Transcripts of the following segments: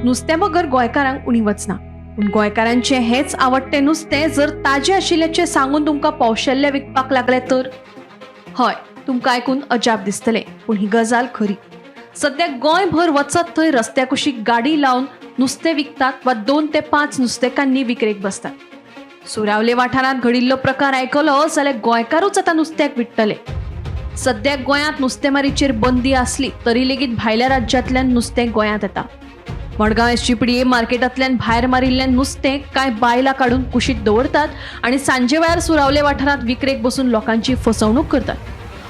नुस्त्या बगर गोंयकारांक उणी वचना, पूण गोंयकारांचें हेंच आवडटें नुस्तें जर ताजें आशिल्ल्याचें सांगून तुमकां पावशेल्लें विकपाक लागलें तर? हय, तुमकां आयकून अजाप दिसतलें, पूण ही गजाल खरी. सद्या गोंयभर वचत थंय रस्त्या कुशीक गाडी लावन नुस्तें विकतात वा 2 ते 5 नुस्तेकान्नी विक्रेक बसतात. सुरावले वाठारांत घडिल्लो प्रकार आयकलो जाल्यार गोंयकारूच आतां नुस्त्याक विट्टले. सद्या गोंयांत नुस्तेमारीचेर बंदी आसली तरी लेगीत भायल्या राज्यांतल्यान नुस्तें गोंयांत येता. मडगांव एसजीपीडीए मार्केटांतल्यान भायर मारिल्लें नुस्तें कांय बायलां काडून कुशीक दवरतात आनी सांजे वेळार सुरावले वाठारांत विक्रेक बसून लोकांची फसवणूक करतात.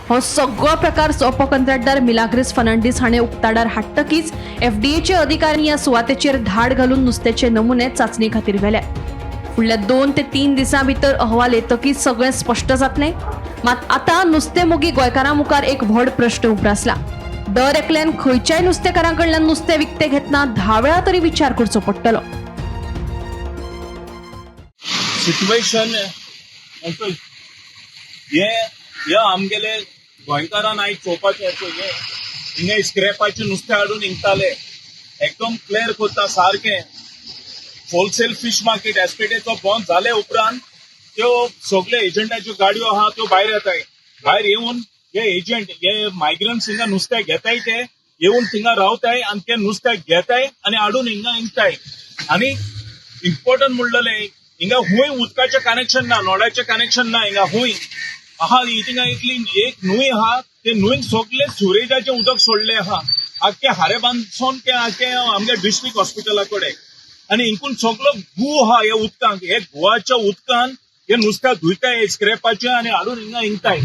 हो सगळो प्रकार सोपो कंत्राटदार मिलाग्रीस फर्नांडीस हाणें उक्ताडार हाडटकीच एफडीएचे अधिकाऱ्यांनी ह्या सुवातेचेर धाड घालून नुस्त्याचे नमुने चांचणी खातीर व्हेल्यात. फुडल्या 2 ते 3 दिसां भितर अहवाल येतकीच सगळें स्पश्ट जातलें. मात आतां नुस्तें मोगी गोंयकारां मुखार एक व्हड प्रश्न उप्रासला. दर एकल्यान खंयच्याय नुस्तेकारां कडल्यान नुस्तें विकतें घेतना 10 वेळा तरी विचार करचो पडटलो. सिच्युएशन हे आमगेले गोंयकारान आयज चोवपाचें. हे हिंगा स्क्रॅपाचें नुस्तें हाडून हिंगताले, एकदम क्लियर करता सारकें. होलसेल फीश मार्केट एसपीटीचो बंद जाले उपरांत त्यो सगळे एजंटाच्यो गाडयो आहा त्यो भायर येताय. भायर येवन हे एजंट, हे मायग्रंट्स हिंगा नुस्तें घेताय, ते येवन थिंगा रावताय आनी ते नुस्तें घेताय आनी हाडून हिंगा हिंगताय. आनी इम्पॉर्टंट म्हणलें, हिंगा हुंय उदकाचें कनेक्शन ना, नळाचें कनेक्शन ना. हिंगा हुंय आहा, थिंगा इतली एक न्हंय आहा, ते न्हंयक सगळे सुरेजाचें उदक सोडलें आहा आख्खे हारेबांदसून ते आख्खे आमगे डिस्ट्रिक्ट हॉस्पिटला कडेन. आनी हिंकून सगलो गू आहा ह्या उदकांत. हे गुवाच्या उदकान हे नुस्त्या धुयताय स्क्रॅपाचें आनी हाडून हिंगा हिंगताय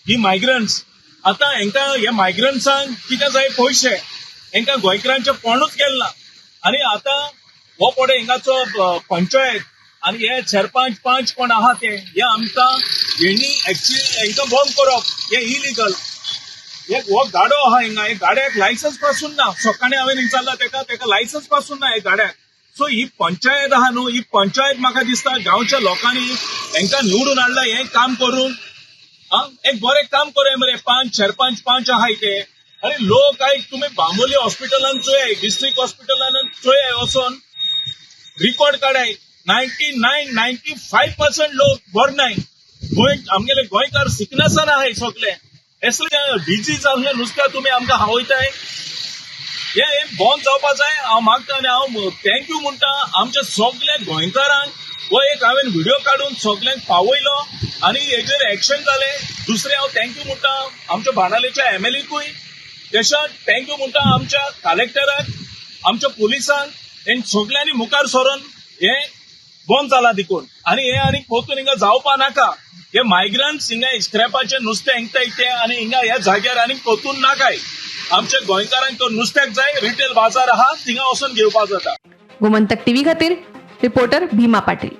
ही मायग्रंट्स. आतां हेंकां ह्या मायग्रंट्सांक कितें जाय? पयशे. हेंकां गोंयकारांचें कोणूच गेल ना. आनी आतां हो पळय हिंगाचो पंचायत आनी हे सरपंच पंच कोण आहा ते, हे आमकां हेणी एक्चुअली हेंकां बंद करप हे इलिगल. एक हो गाडो आहा हिंगा, हे गाड्याक लायसन्स पासून ना. सकाळी हांवें विचारला तेका, तेका लायसन्स पासून ना हे गाड्याक. सो ही पंचायत आहा न्हू, ही पंचायत म्हाका दिसता गांवच्या लोकांनी हेंकां निवडून हाडला हें काम करून. एक बरें काम करूया मरे. पंच सरपंच पंच आहाय ते. अरे लोक आयज तुमी बांबोली हॉस्पिटलान चोयाय, डिस्ट्रिक्ट हॉस्पिटलान चोयाय, वचोन रिकॉर्ड काडाय, 99 95% लोक बरे नाय. गोंय आमगेले गोंयकार सिकनसान आहाय सगळे. असले डिजीज असले नुस्त्या तुमी आमकां खावयताय. हे हे बंद जावपा जाय. हांव मागता आनी हांव thank you म्हणटा आमच्या सगल्या गोंयकारांक. हो एक हांवें व्हिडिओ काडून सगल्यांक पावयलो आनी हेजेर एक्शन जालें. दुसरें हांव thank you म्हणटा आमच्या बाणावलेच्या एमएलएकूय, तशेंच thank you म्हणटा आमच्या कलेक्टराक, आमच्या पुलिसांक. हें सगल्यांनी मुखार सरून हे बंद जाला देखून आनी हे आनी परतून हिंगा जावपा नाका. हे मायग्रंट्स हिंगा स्क्रॅपाचे नुस्तें हिंगताय ते आनी हिंगा ह्या जाग्यार आनी परतून नाकाय. आमच्या गोंयकारांक तो नुस्त्याक जाय, रिटेल बाजार आहा, थिंगा वचून घेवपाक जाता. गोमंतक टीव्ही खातीर रिपोर्टर भीमा पाटील.